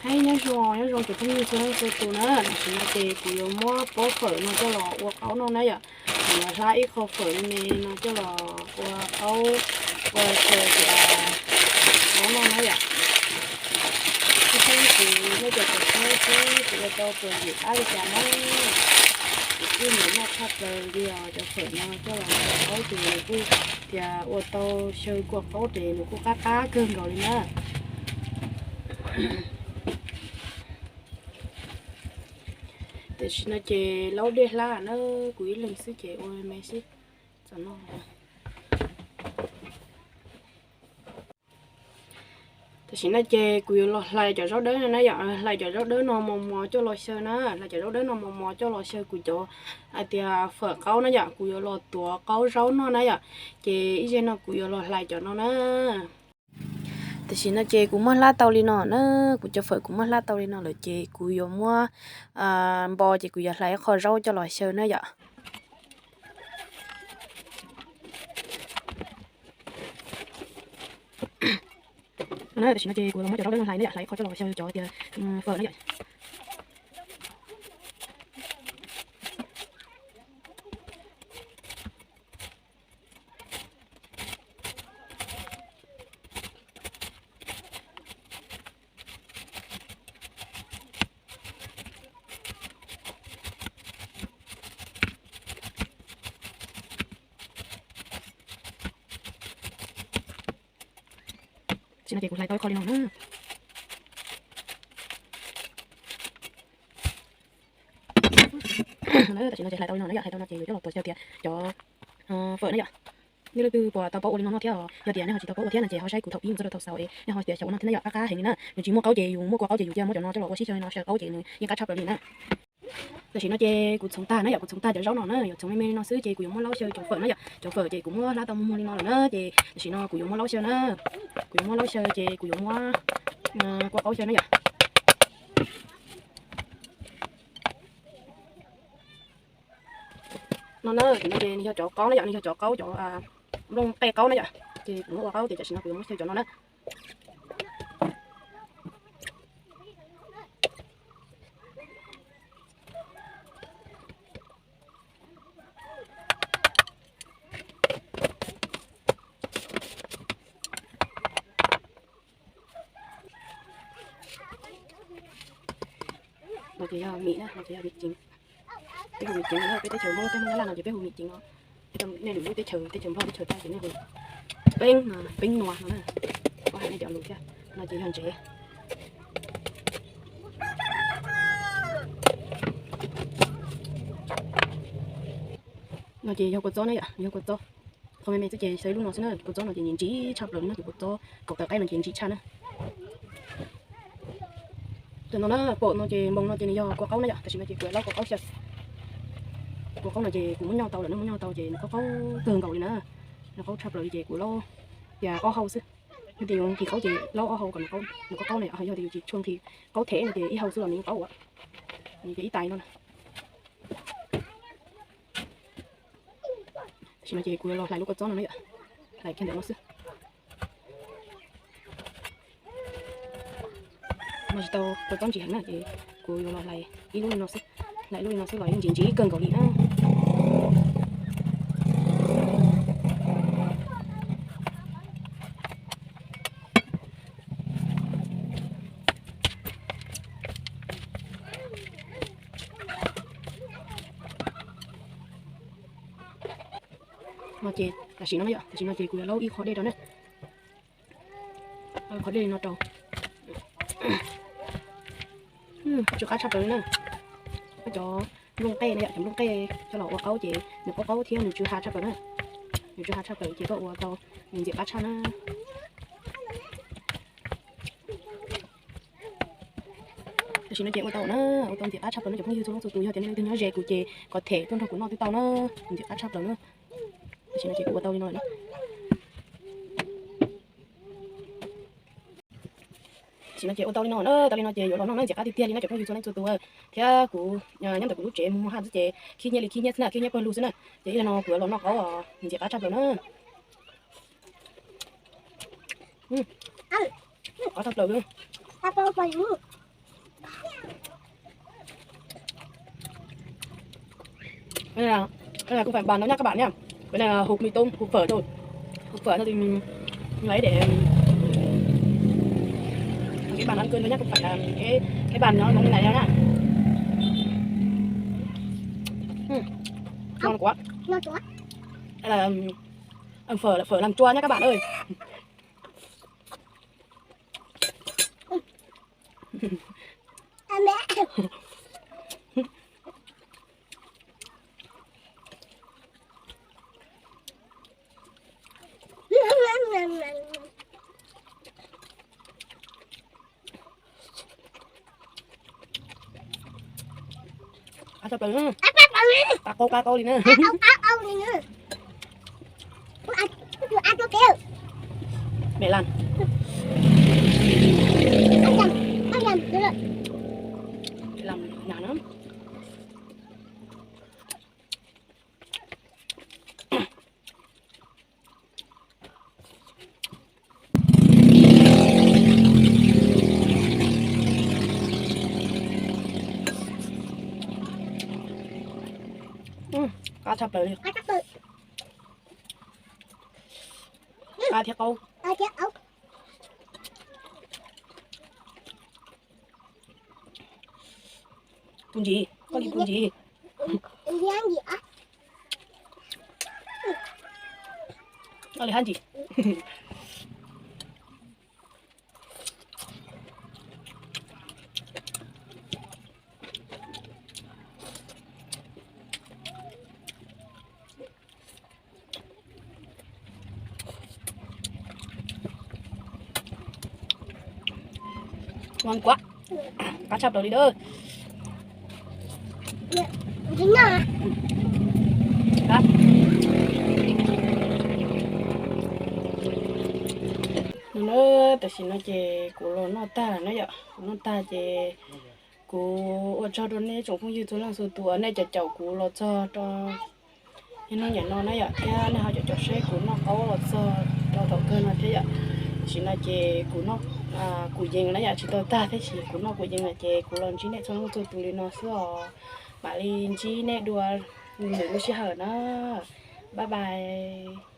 Hais nyob zoo, nyob zoo cov phooj ywg txhua leej txhua tus na, tam sim no ces kuv yuav muab pob fawm no coj los ua qaub noj na yom. Kuv yuav hlab ib qho fawm me me no coj los ua qaub, ua xyaw tias qaub noj na yom. Kuv saib kuv nej cov phooj ywg seb kuv ua tau puas ntxim qab li cas na. Kuv kuj nyiam noj tshaj plaws li os, cov fawm no coj los ua qaub ces nws kuj tias ua tau xyaw kua qaub ces nws kuj qab qab kawg nkaus li na. Tam sim no ces laub dej hlab na, kuv ib leeg xwb ces ua me xwb. Tam sim no ces kuv yuav los hlais cov zaub dawb no na yom, hlais cov zaub dawb no mos mos coj los xyaw na, hlais cov zaub dawb no mos mos coj los xyaw kuv cov hais tias fawm qaub na yom, kuv yuav los tuav qaub zaub noj na yom, ces ib zaug no kuv yuav los hlais cov no na. Tam sim no ces kuv muab hlab tau li no na, kuv cov fawm kuv muab hlab tau li no lawm ces kuv yuav muab npo ces kuv yuav hlais ib qho zaub coj los xyaw na yom. Tam sim no ces kuv los muab cov zaub dawb no hlais na yom, hlais ib qho coj los xyaw cov tias fawm na yom. Tam sim no ces kuv hlais tau ib qho li no na. Tam sim no ces hlais tau li no na yom, hlais tau no ces yuav coj los tuav xyaw tias cov fawm na yom. Nej leej twg puas tau paub ua li no noj thiab os? Yog tias nej ho tsis tau paub ua thiab no ces ho saib kuv thaum pib mus txog rau thaum xaus es nej ho tias xyaw ua noj thiab na yom, qab qab heev li na. Nws tsis muaj qaub ces yus muaj kua qaub ces yus cia muab cov no coj los ua sib xyaw no xyaw qaub ces nws yeej qab tshaj plaws li na. Tam sim no ces kuv txhoov tag na yom, kuv txhoov tag cov zaub no na, yuav txhoov me me li no xwb ces kuv yuav muab laub xyaw cov fawm na yom. Cov fawm ces kuv muab hlab tau muag muag li no lawm na ces tam sim no kuv yuav muab laub xyaw na. Kuv yuav muab laub xyaw ces kuv yuav muab kua qaub xyaw na yom. No na, tam sim no ces nws yog cov qaub na yom, nws yog cov qaub cov nplooj qej qaub na yom. Ces kuv muab ua qaub ces tam sim no kuv yuav muab xyaw cov no na. No ces yog mim na, no ces yog mim ceev. Peb hu mim ceev no, peb teb chaws Hmoob peb Hmoob Nyab Laj no ces peb hu mim ceev no. Nej lwm lub teb chaws, teb chaws Nplog teb chaws Thaib ces nej hu peeb, peeb nuas no na. Kuv hais nej cov lus thiab. No ces yog ntsev. No ces yog kua txob na yom, yog kua txob. Qhov me me xwb ces xyaw ib lub no xwb na, kua txob no ces nws ntsim tshaj plaws li na, ces kua txob kaum tawm qaib no ces ntsim tshaj na. Tam no na, pom no ces npoo no ces nws yog kua qaub na yom, tam sim no ces kuv laub kua qaub xyaw. Kua qaub no ces kuv muab nyoj tau lawm na, muab nyoj tau ces nws qaub qaub kawg nkaus li na. Nws qaub tshaj plaws li ces kuv laub tias ob hau xwb. Yog tias yus nqhis qaub ces laub ob hau kom nws qaub, nws qaub qaub na yom, yog tias yus tsis tshua nqhis qaub them no ces ib hau xwb los nws yeej qaub ua. Nws ces ib tais no na. Tam sim no ces kuv yuav los hlais lub kua txob no na yom, hlais kiag ntawm no xwb. No tsis tau kua txob ntsim heev na ces kuv yuav los hlais ib lub li no xwb, hlais ib lub li no xwb los yeej ntsim ntsim kawg nkaus li na. No ces tam sim no na yom, tam sim no ces kuv yuav laub ib qho dej rau na. Laub ib qho dej li no rau. Tsw qab tshaj plaws li na. Cov nplooj qej na yom, cov nplooj qej coj los ua qaub ces nws qaub qaub thiab nws tsw ha tshaj plaws na. Nws tsw ha tshaj plaws ces koj ua tau nws ntxim qab tshaj na. Tam sim no ces ua tau na, ua tau ntxim qab tshaj plaws no cov phooj ywg txhua leej txhua tus, yog tias nej leej twg nyob ze kuv ces kom them tuaj nrog kuv noj twb tau na, ntxim qab tshaj plaws na. Tam sim no ces kuv ua tau li no lawm na. Tam sim no ces ua tau li no na, tau li no ces yuav los noj na, ntxim qab tiag tiag li na cov phooj ywg txhua leej txhua tus. Thiab kuv nyob ntawm kuv lub tsev mus haj xwb ces khib nyiab li khib nyiab xwb na, khib nyiab pawg lug xwb na. Ces ib zaug no kuv yuav los noj qaub os, ntxim qab tshaj plaws na. Qab tshaj plaws li. Cái này là, cái này không phải bàn đâu nhá các bạn nhá. Cái này là hộp mì tôm, hộp phở thôi. Hộp phở thôi thì mình lấy để cái bàn ăn cơm thôi nhá, không phải là cái cái bàn nó giống như này đâu nhá. Ừ. Ngon quá. Ngon quá. Đây là ăn phở là phở làm chua nhá các bạn ơi. Qab tshaj plaws na. Qab qau qab qau li na. Mẹ làm. Mẹ làm nhạt lắm. Qab tshaj plaws li. Qab thiab qaub. Pus ntsis, koj li pus ntsis. Koj li hab ntsis. Ngon quá. Qab tshaj plaws li dab. No na, tam sim no ces kuv los noj tag lawm na yom, kuv noj tag ces kuv ua tsaug rau nej tsoom phooj ywg txhua leej txhua tus uas nej caum caum kuv los txog rau niaj hnub niam no na yom, thiab nej ho caum caum saib kuv noj qaub los txog rau thaum kawg no thiab yom. Tam sim no ces kuv noj kuv yees na yom, tsis tau tag tab sis kuv noj kuv yees lawm ces kuv los ntsib nej txhua leej txhua tus li no xwb os. Mam li ntsib nej dua lwm lub sij hawm na. Bye bye.